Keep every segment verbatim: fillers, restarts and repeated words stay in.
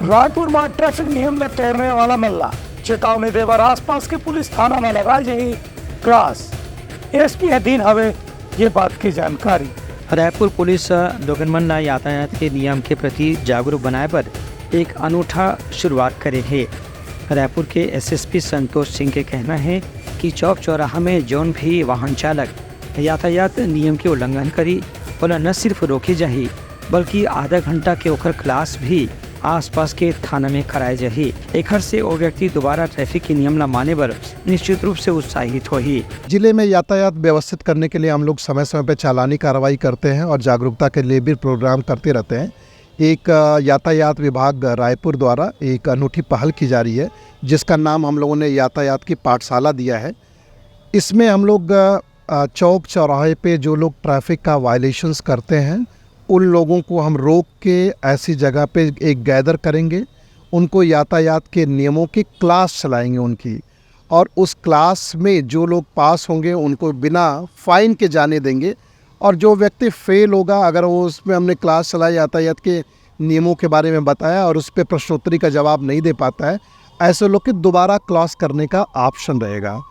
रायपुर में ट्रैफिक नियम में तोड़ने वाला मन ला चेतावनी देबर आसपास के पुलिस थाना में लगाए जाही क्लास। एसपी अधीन हवे ये बात की जानकारी। रायपुर पुलिस लोगन मन ला यातायात के नियम के प्रति जागरूक बनाए बर एक अनूठा शुरुआत करे हे। रायपुर के एसएसपी संतोष सिंह के कहना है कि चौक चौराहा में जौन भी वाहन चालक यातायात नियम के उल्लंघन करी, ओला न सिर्फ रोके जाही, बल्कि आधा घंटा के ओकर क्लास भी आसपास के थाना में कराए जाही। एखर से ओ व्यक्ति दोबारा ट्रैफिक के नियम ला माने बर निश्चित रूप से उत्साहित होही। जिले में यातायात व्यवस्थित करने के लिए हम लोग समय समय पर चालानी कार्रवाई करते हैं और जागरूकता के लिए भी प्रोग्राम करते रहते हैं। एक अ, यातायात विभाग रायपुर द्वारा एक अनूठी पहल की जा रही है, जिसका नाम हम लोगों ने यातायात की पाठशाला दिया है। इसमें हम लोग अ, अ, चौक चौराहे पे जो लोग ट्रैफिक का वायलेशंस करते हैं, उन लोगों को हम रोक के ऐसी जगह पे एक गैदर करेंगे, उनको यातायात के नियमों की क्लास चलाएंगे उनकी, और उस क्लास में जो लोग पास होंगे उनको बिना फाइन के जाने देंगे, और जो व्यक्ति फेल होगा, अगर वो उसमें हमने क्लास चलाया, यातायात के नियमों के बारे में बताया और उस पर प्रश्नोत्तरी का जवाब नहीं दे पाता है, ऐसे लोग के दोबारा क्लास करने का ऑप्शन रहेगा।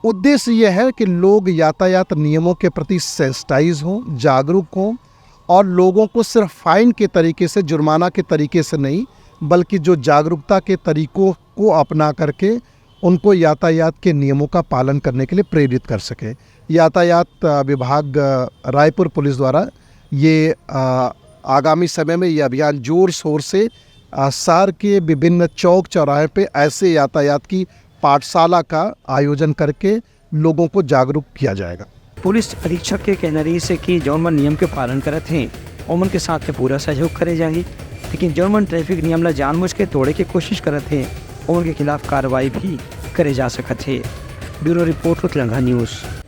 उद्देश्य यह है कि लोग यातायात नियमों के प्रति सेंसिटाइज हों, जागरूक हों, और लोगों को सिर्फ फाइन के तरीके से, जुर्माना के तरीके से नहीं, बल्कि जो जागरूकता के तरीकों को अपना करके उनको यातायात के नियमों का पालन करने के लिए प्रेरित कर सके। यातायात अ, विभाग अ, रायपुर पुलिस द्वारा ये अ, आगामी समय में ये अभियान जोर शोर से अ, शहर के विभिन्न चौक चौराहे पे ऐसे यातायात की पाठशाला का आयोजन करके लोगों को जागरूक किया जाएगा। पुलिस अधीक्षक के कहना रहिस हे कि जौन मन नियम के पालन करत हें, ओमन के साथ में पूरा सहयोग करे जाही, लेकिन जौन मन ट्रैफिक नियम ला जानबूझ के तोड़े के कोशिश करत हें, ओमन के खिलाफ कार्रवाई भी करे जा सकत हे। Bureau report, Utlangha news.